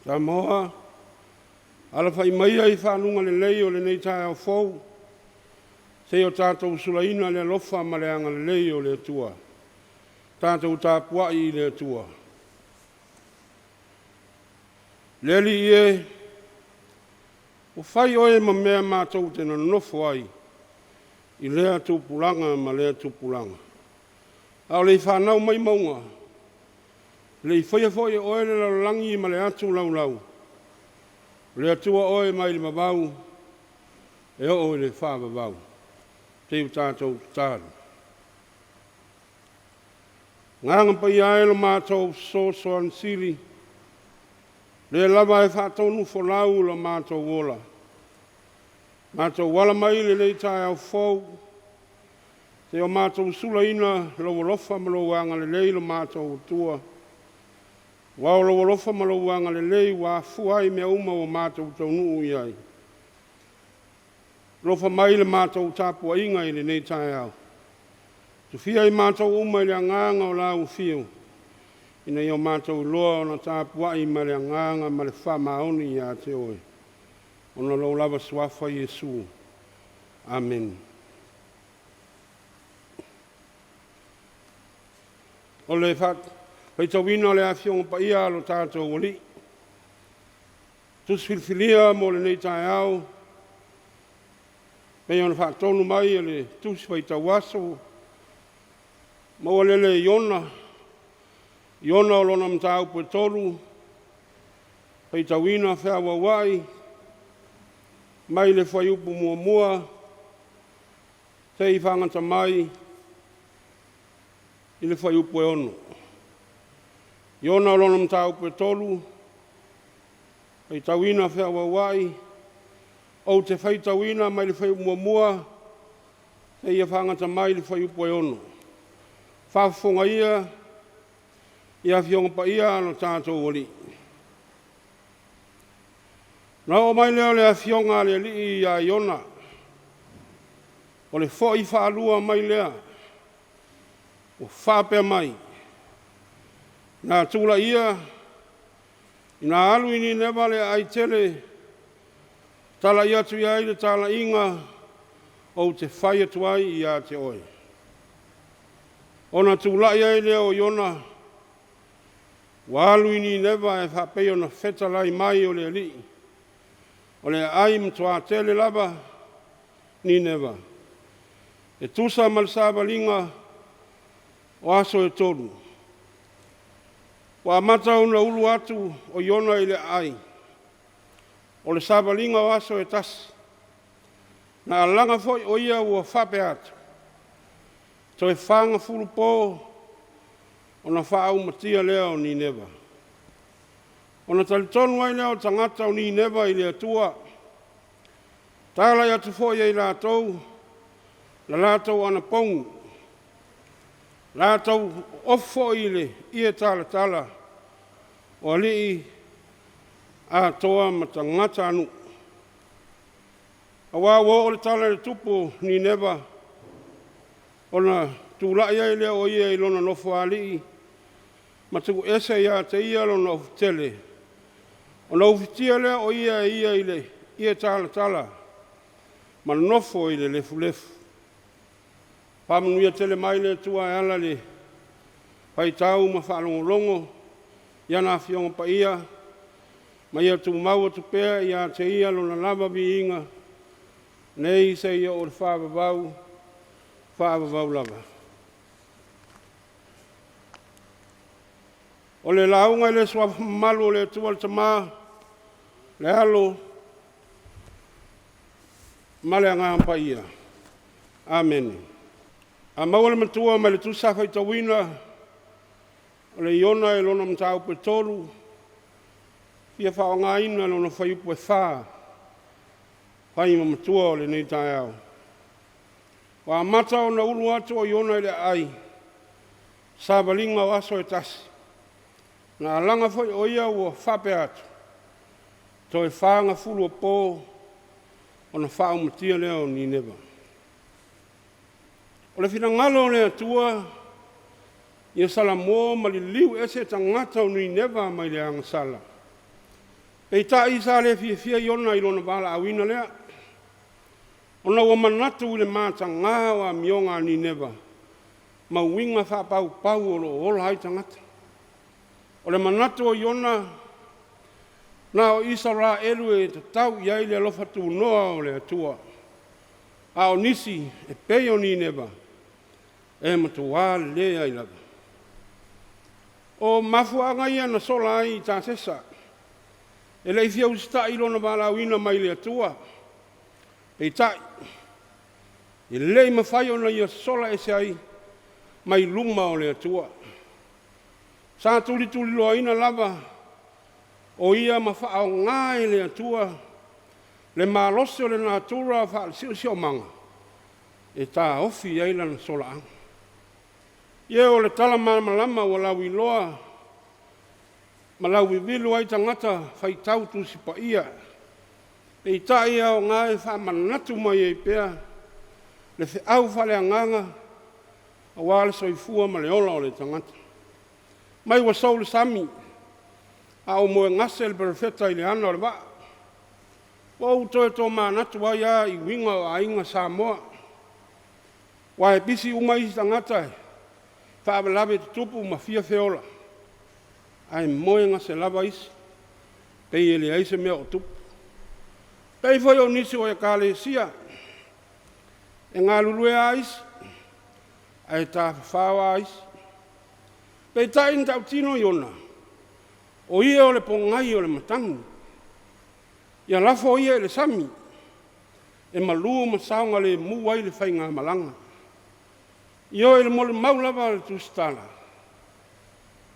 Samoa, alafai maia i faguga lelei o lenei taeao fou, seia o tatou sulaina le alofa ma le agalelei o le Atua. Tatou tapuai i le Atua. Le Alii e, ua fai oe ma mea matou te nonofo ai i lea tupulaga ma lea tupulaga. A o le i fanau mai mauga, e le i faia foi e oe le lalolagi ma le atu laulau, o le Atua oe mai le vavau e oo i le faavavau. Se i o tatou tatalo. Agaga Paia e lo matou fesoasoani sili, lea lava e faatonufolau lo matou ola, matou ala mai i lenei taeao fou, seia o matou sulaina lou alofa ma lou agalelei i lo matou Atua. Aua o lou alofa ma lou agalelei ua afua ai mea uma ua matou taunuu i ai. Alofa mai i le matou tapuaiga i lenei taeao. Tufia i matou uma i le agaga o lau afio, ina ia o matou iloa ona tapuai ma le agaga ma le faamaoni ia te oe, ona o lou lava suafa Iesu. Amene. O le faitauina o le Afioga Paia a lo tatou Alii, Tusi filifilia mo lenei taeao, pei ona faatonu mai e le Tusi Faitau Aso, maua lele Iona, Iona o lona mataupu e 3, faitauina feauauai mai le fuaiupu 1 seia fagata mai i le fuaiupu e 6. Iona o lona mataupu e 3, faitauina feauauai, ou te faitauina mai le fuaiupu 1 seia fagata mai le fuaiupu e 6. Faafofoga ia i Afioga Paia a lo tatou Alii. Na oo mai lea o le Afioga a le Alii ia Iona, o le foi faalua mai lea, ua faapea mai, “Na tulai ia ina alu i Nineva le aai tele, talai atu i ai le talaiga ou te fai atu ai ia te oe.” Ona tulai ai lea o Iona, ua alu i Nineva e faapei ona fetalai mai o le Alii. O le aai matua tele lava Nineva, e tusa ma le savaliga o aso e 3. Ua amata ona ulu atu o Iona i le aai, o le savaliga o aso e 1. Na alaga foi o ia ua faapea atu, toe 40 po ona faaumatia lea o Nineva. Ona talitonu ai lea o tagata o Nineva i le Atua, talai atu foi e i latou la latou anapogi, latou ofi foi i le ie talatala o alii atoa ma tagatanuu. Aua ua oo le tala i le tupu o Nineva, ona tulai ai lea o ia i lona nofoalii ma tuuese ia te ia lona ofutele, ona ufitia lea o ia e ia i le ie talatala ma nofo i le lefulefu. Faamanuia tele mai le Atua e ala i le faitau ma faalogologo i ana Afioga Paia, ma ia tumau atu pea ia te Ia lona lava viiga, nei seia oo i le faavavau, faavavau lava. O le lauga i le suafa mamalu o le Atua le Tama, le Alo ma le Agaga Paia. Amene. A maua le matua mai le tusi sa faitauina o le Iona i lona mataupu e 3, fia faaaogaina lona fuaiupu e 4 fai ma matua o lenei taeao. Ua amata ona ulu atu o Iona i le aai, savaliga o aso e tasi, na alaga foi o ia ua faapea atu, toe 40 o po ona faaumatia lea o Nineva. O le finagalo o le Atua ia salamo ma liliu ese tagata o Nineva mai le agasala. Peitai sa le fiafia Iona i lona valaauina lea, ona ua manatu i le mataga o amioga a Nineva ma uiga faapaupau o lo o ola ai tagata. O le manatu o Iona, na o Isaraelu e tatau i ai le alofa tunoa o le Atua, a o nisi e pei o Nineva, e matua leai lava. O mafuaaga ia na sola ai i Tasesa, e le i fia usitai i lona valaauina mai le Atua. Peitai, e le i mafai ona ia sola ese ai mai luma o le Atua. Sa tulituliloaina lava o ia ma faaaoga e le Atua le malosi o le natura faale-siosiomaga e taofi ai lana solaaga. Ia, o le tala malamalama ua lauiloa ma lauvivilu ai tagata faitau Tusi Paia, peitai e aoga e faamanatu mai ai pea le feau faaleagaga aua le soifua ma le ola o le tagata. Mai ua sou le sami a o moegase le perofeta i le ana o le vaa. Ua ou toe tomanatu ai lava i uiga o aiga Samoa, aua e pisi uma isi tagata i faalavelave tutupu ma fia feola, ae moegase lava isi, pei e leai se mea o tupu. E pei foi o nisi o Ekalesia, e galulue lava isi ae tafafao lava isi. Peitai na tautino Iona, o ia o le pogai o le matagi, ia lafo ia i le sami e malu ma saogalemu ai le faigamalaga. Ioe, i le molimau lava a le tusitala,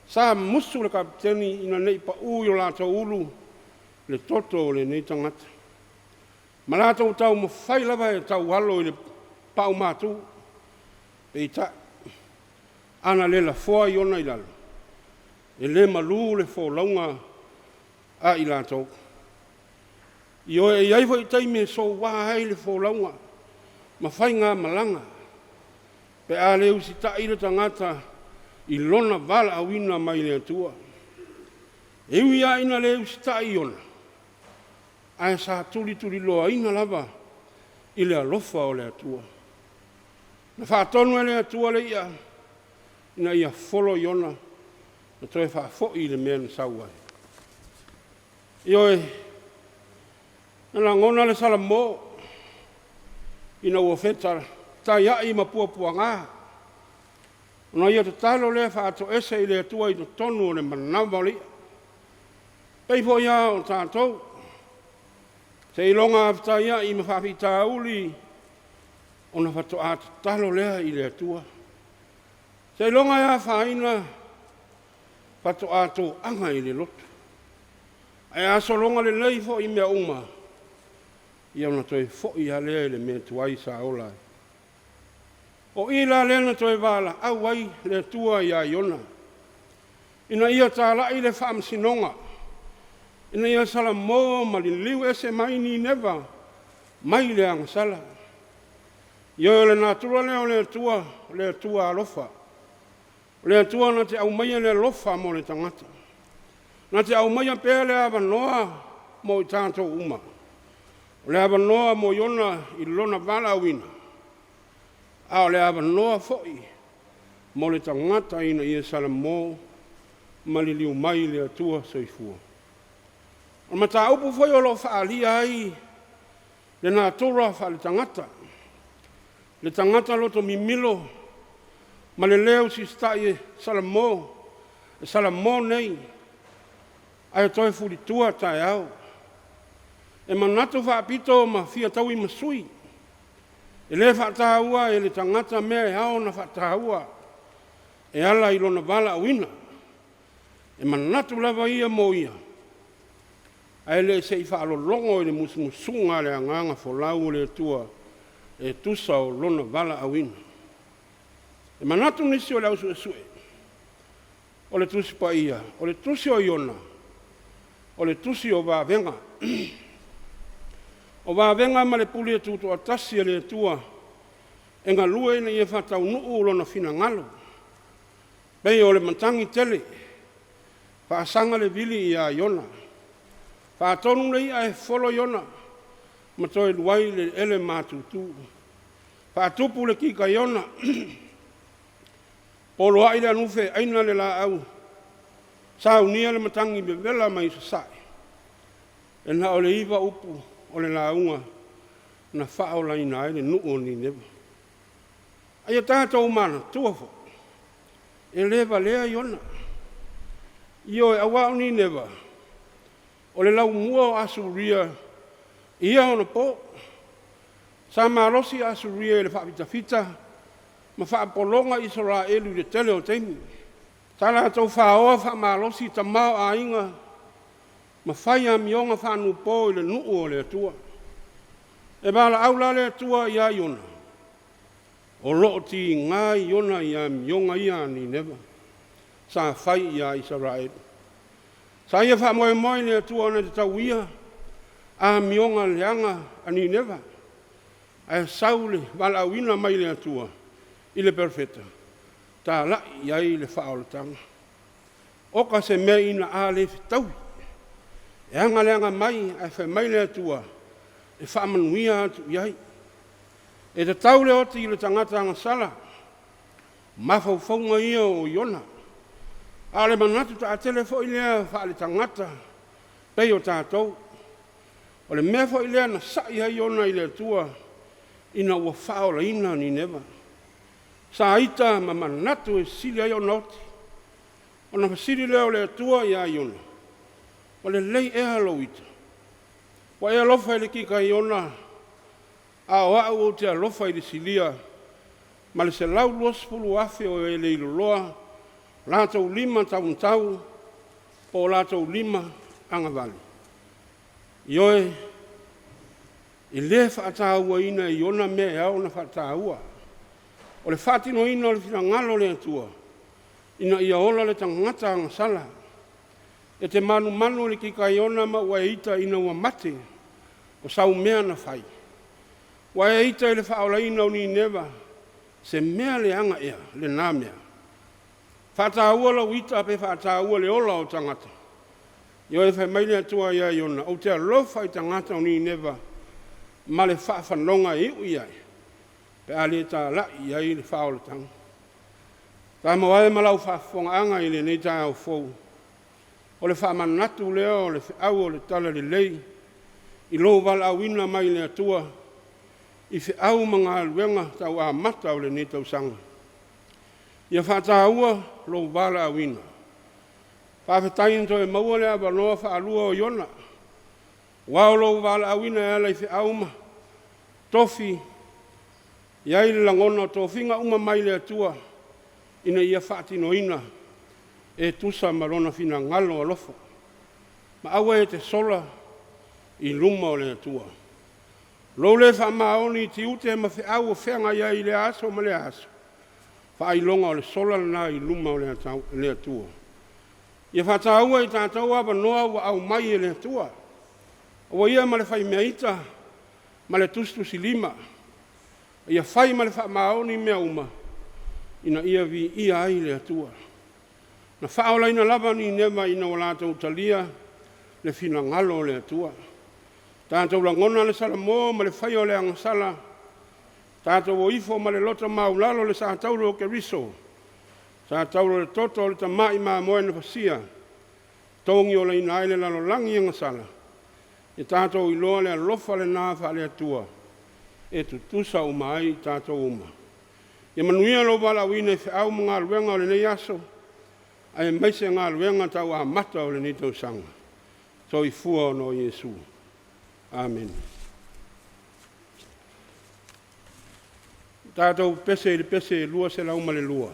sa musu le kapeteni ina ne i pau i o latou ulu le toto o lenei tagata, ma latou taumafai lava e taualo i le paumatu. Peitai, ana le lafoa Iona i lalo, e le malu le folauga a i latou. Ioe, e i ai foi taimi e soua ai le folauga ma faigamalaga pe a le usitai le tagata i lona valaauina mai le Atua. E ui lava ina le usitai Iona, ae sa tulituliloaina lava i le alofa o le Atua. Na faatonu e le Atua le i'a ina ia folo Iona ma toe faafoi i le mea na sau ai. Ioe, na lagona le Salamo ina ua fetaiai ma puapuaga, ona ia tatalo lea faatoese i le Atua i totonu o le manava o le i'a. E pei foi lava o tatou, seiloga a fetaiai ma faafitauli ona faatoa tatalo lea i le Atua. Seiloga e afaina faatoa toaga i le loto. Ae a sologa lelei foi mea uma, ia ona toe foi lava lea i le mea tuai sa ola ai. O i la lea na toe valaau ai le Atua ia Iona, ina ia talai le faamasinoga, ina ia salamo ma liliu ese mai Nineva mai le agasala. Ioe, o le natura lea o le Atua, o le Atua alofa, o le Atua na te aumaia le alofa mo le tagata, na te aumaia pea le avanoa mo i tatou uma. O le avanoa mo Iona i lona valaauina, a o le avanoa foi mo le tagata ina ia salamo ma liliu mai i le Atua soifua. O mataupu foi o lo o faaalia ai le natura faaletagata, le tagata loto mimilo ma le lē usiusitai e salamo, e salamo nei ae toe fulitua taeao. E manatu faapito ma fia tauimasui. E le faataua e le tagata mea e ao ona faataua e ala i lona valaauina. E manatu lava ia mo ia. Ae le se i faalologo i le musumusuga a le agaga folau o le Atua e tusa o lona valaauina. E manatu nisi o le au suesue o le Tusi Paia, o le tusi o Iona, o le tusi o vavega. O vavega ma le pule tutoatasi a le Atua e galue ina ia faataunuu lona finagalo. Pei o le matagi tele, faasaga le vili ia Iona, faatonu le i'a e folo Iona ma toe lua ai le eleele matutu. Faatupu le kitaiona, poloai le anufe e aina le laau, saunia le matagi vevela mai sasae. E na o le 9 upu o le lauga na faaolaina ai le nuu o Nineva. A ia tatou manatua foi, e le valea Iona. Ioe, aua o Nineva, o le laumua o Asuria i ia ona po. Sa malosi Asuria i le faafitafita ma faapologa Isaraelu i le tele o taimi. Sa latou faoa faamalosi tama o aiga ma fai amioga faanuupo i le nuu o le Atua. E valaau la le Atua ia Iona, o lo o tiga Iona i amioga ia a Nineva sa fai ia Isaraelu. Sa ia faamoemoe i le Atua na te tauia amioga leaga a Nineva, ae sau le valaauina mai le Atua i le perofeta, talai i ai le faaolataga. Oka se mea ina a le fetaui, e aga mai ae fai mai le Atua e faamanuia atu i ai. E tatau le oti i le tagata agasala, mafaufauga ia o Iona, a o le manatu taatele foi lea faaletagata pei o tatou. O le mea foi lea na sa'i ai Iona i le Atua ina ua faaolaina Nineva. Sa ita ma manatu e sili ai ona oti. Ona fesili lea o le Atua ia Iona, “Ua lelei ea lou ita? Ua e alofa i le kitaiona, a o au ou te alofa i le silia ma le 120,000 o e le iloloa latou lima taumatau po o latou lima agavale?” Ioe, e le faatauaina e Iona mea e ao ona faataua, o le faatinoina o le finagalo o le Atua ina ia ola le tagata agasala. E te manumanu i le kitaiona ma ua e ita ina ua mate, o sau mea na fai. Ua e ita i le faaolaina o Nineva, se mea leaga ea lena mea? Faataua lou ita pe faataua le ola o tagata? Ioe, fai mai le Atua ia Iona, “Ou te alofa i tagata o Nineva ma le faafanoga e iu i ai pe a le talai i ai le faaolataga.” Samoa e ma lau faafofogaaga i lenei taeao fou, o le faamanatu lea o le feau o le talalelei i lou valaauina mai le Atua i feau ma galuega tau amata o lenei tausaga. Ia faataua lou valaauina. Faafetai ua toe maua le avanoa faalua o Iona, aua o lou valaauina e ala i feau ma tofi, e i ai le lagona o tofiga uma mai le Atua ina ia faatinoina e tusa ma Lona finagalo alofa. Ma aua e te sola i luma o le Atua. Lou le faamaoni i tiute ma feau o feagai ai i lea aso ma lea aso, faailoga o le sola lena i luma o le Atua. Ia faataua e i tatou avanoa ua aumai e le Atua. Aua ia ma le faimea ita ma le tusitusilima, ia fai ma le faamaoni mea uma ina ia viia ai le Atua. Na faaolaina lava Nineva ina ua latou talia le finagalo o le Atua. Tatou lagona le salamo ma le faia o le agasala, tatou o ifo ma le loto maualalo le satauro o Keriso, satauro o le toto o le tamai mamoe na fasia, togiolaina ai le lalolagi agasala. Ia tatou iloa le alofa lena faale-Atua e tutusa uma ai i tatou uma. Ia manuia lou valaauina i feau ma galuega o lenei aso, aemaise galuega tau amata o lenei tausaga. Soifua ona o Iesu. Amene. Tatou pese i le pese 202.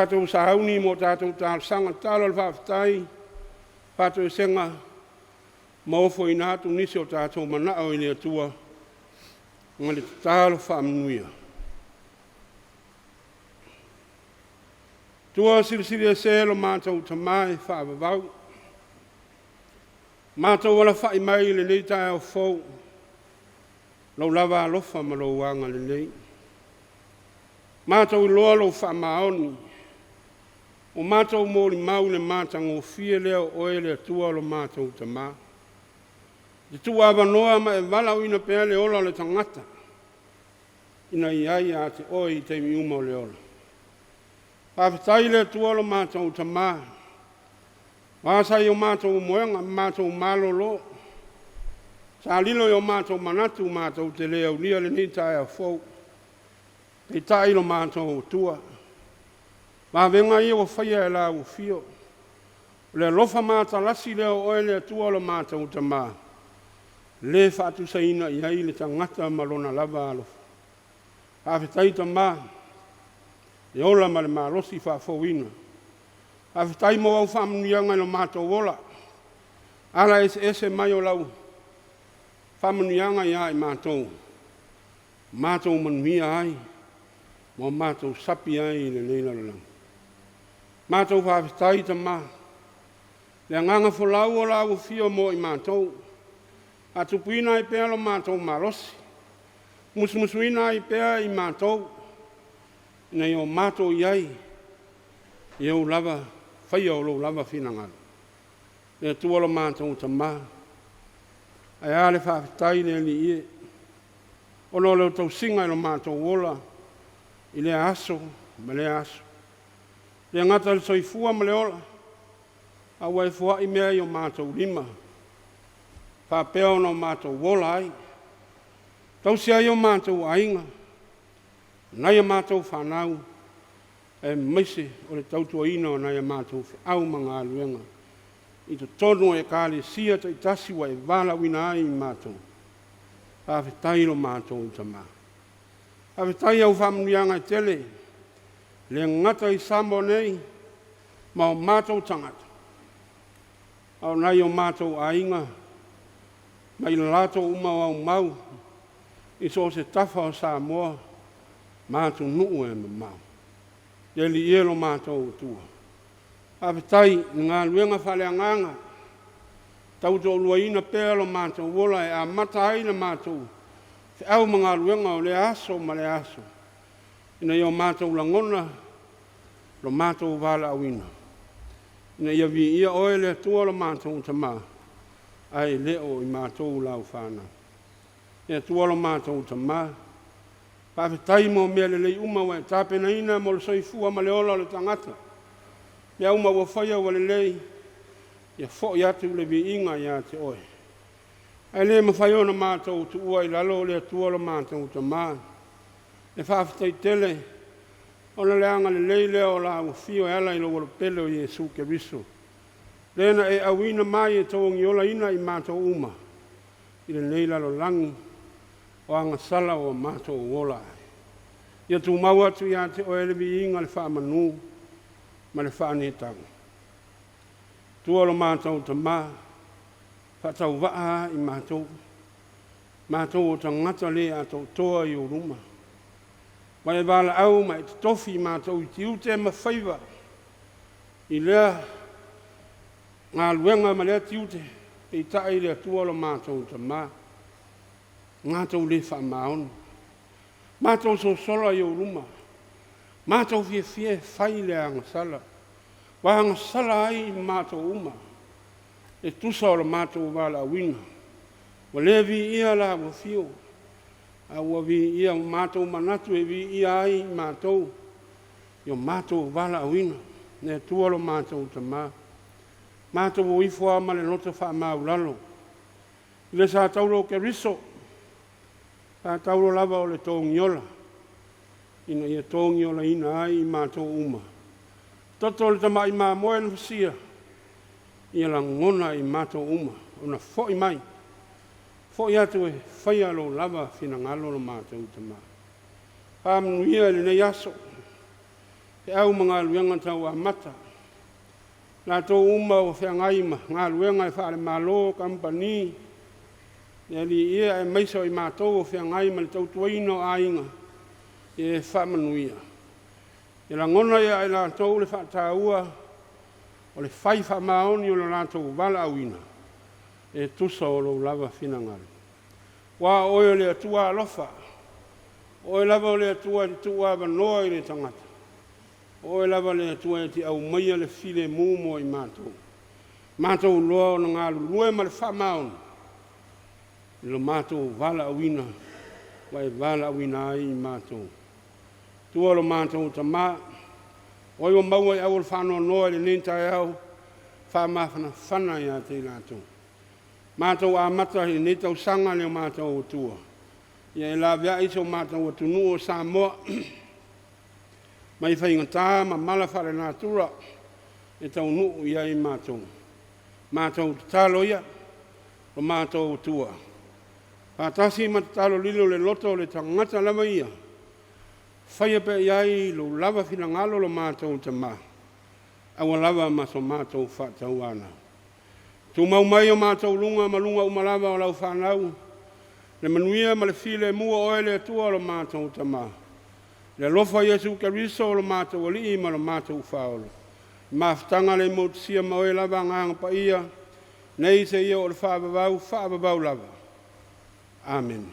tatou sauni mo tatou talosaga, tatalo le faafetai, faatoesega ma ofoina atu nisi o tatou manao i le Atua ma le tatalo faamanuia. Atua silisili ese lo matou Tamā e faavavau, matou alafai mai i lenei taeao fou, Lou lava alofa ma Lou agalelei. Matou iloa Lou faamaoni, ua matou molimau i le matagofie lea o Oe le Atua lo matou Tamā. E te tuuavanoa ma e valaauina pea le ola o le tagata ina ia i ai ia te Oe i taimi uma o le ola. Faafetai i le Atua lo matou Tamā, o a sa i o matou moega ma matou malolo, sa lilo i o matou manatu matou te le aulia lenei taeao fou, peitai lo matou Atua, vavega ia ua faia e lau afio, o le alofa matalasi lea o Oe le Atua lo matou Tamā, le faatusaina i ai le tagata ma lona lava alofa. Faafetai Tamā, le ola ma le malosi faafouina. Faafetai mo au faamanuiaga i lo matou ola, ala eseese mai o lau faamanuiaga ia i matou, matou manuia ai ma matou sapi ai i lenei lalolagi. Matou faafetai Tamā, le agaga folau o lau afio mo i matou, faatupuina ai pea lo matou malosi, musumusuina ai pea i matou, ina ia o matou i ai i ou lava faia o lou lava finagalo. Le Atua lo matou Tamā, ae a le faafetai le Alii e, ona o le tausiga i lo matou ola i lea aso ma lea aso. Le gata i le soifua ma le ola, a ua e foai mea i o matou lima, faapea ona o matou ola ai, tausi ai o matou aiga, nai a matou fanau, aemaise o le tautuaina o nai a matou feau ma galuega i totonu o Ekalesia taitasi ua e valaauina ai i matou. Faafetai lo matou Tamā. Faafetai i au faamanuiaga e tele, le gata i Samoa nei ma o matou tagata, a o nai o matou aiga mai le latou uma o aumau i so o se tafa o Samoa ma atunuu e mamao. Le Alii e lo matou Atua, faafetai i galuega faaleagaga, tautoaluaina pea lo matou ola e amata ai le matou feau ma galuega o lea aso ma lea aso, ina ia o matou lagona lo matou valaauina, ina ia viia Oe le Atua lo matou Tamā, ae le o i matou lau fanau. Le Atua lo matou Tamā, faafetai mo mea lelei uma ua e tapenaina mo le soifua ma le ola o le tagata. Mea uma ua faia ua lelei, ia foi atu le viiga ia te Oe. Ae le mafai ona matou tuua i lalo le Atua lo matou Tamā, e faafetai tele ona le agalelei lea o lau afio e ala i lou alopele o Iesu Keriso, lea na e auina mai e togiolaina i matou uma i lenei lalolagi o agasala ua matou ola ai. Ia tumau atu ia te Oe le viiga, le faamanu ma le faaneetaga. Atua lo matou Tamā, faatauvaa i matou, matou o tagata le atoatoa i ou luma, ma e valaau ma e totofi i matou i tiute ma faiva i lea galuega ma lea tiute, peitai le Atua lo matou Tamā, matou le faamaoni, matou sosola i ou luma, matou fiafia e fai le agasala, ua agasala ai matou uma, e tusa o le matou valaauina. Ua le viia lau afio, a ua viia o matou manatu e viia ai matou i o matou valaauina. Le Atua lo matou Tamā, matou o ifo lava ma le loto faamaualalo i le sa taulo o Keriso, sa taulo lava o le togiola, ina ia togiolaina ai i matou uma. Toto o le tamai mamoe na fasia, ia lagona i matou uma, ona foi mai, foi atu e faia lou lava finagalo lo matou Tamā. Faamanuia i lenei aso. feau ma galuega tauamata. Latou uma ua feagai ma galuega e faale-Malo, kamupani, le Alii e, aemaise o i matou o feagai ma le tautuaina o aiga, ia e faamanuia. E lagona ia i latou le faataua o le fai faamaoni o le latou valaauina e tusa o lou lava finagalo. Aua o Oe o le Atua alofa, o Oe lava o le Atua e te tuuavanoa i le tagata, o Oe lava le Atua e te aumaia le filemu mo i matou, matou iloa ona galulue ma le faamaoni i lo matou valaauina ua e valaauina ai i matou. Atua lo matou Tamā, o ai ua maua i au o le faanoanoa i lenei taeao, faamafanafana ia te i latou. Matou amata i lenei tausaga le matou Atua, ia e laveai si o matou atunuu o Samoa mai faigata ma mala faalenatura e taunuu i ai matou. Matou tatalo ia, o matou Atua, faatasi ma tatalo lilo le loto o le tagata lava ia, faia pea i ai lou lava finagalo lo matou Tamā, aua lava ma so matou faatauanau. Tumau mai o matou luga ma luga uma lava o lau fanau, le manuia ma le filemu o Oe le Atua lo matou Tamā, le alofa o Iesu Keriso o lo matou Alii ma lo matou Faaola, mafutaga le motusia ma Oe lava Agaga Paia, nei seia oo i le faavavau, faavavau lava. Amene.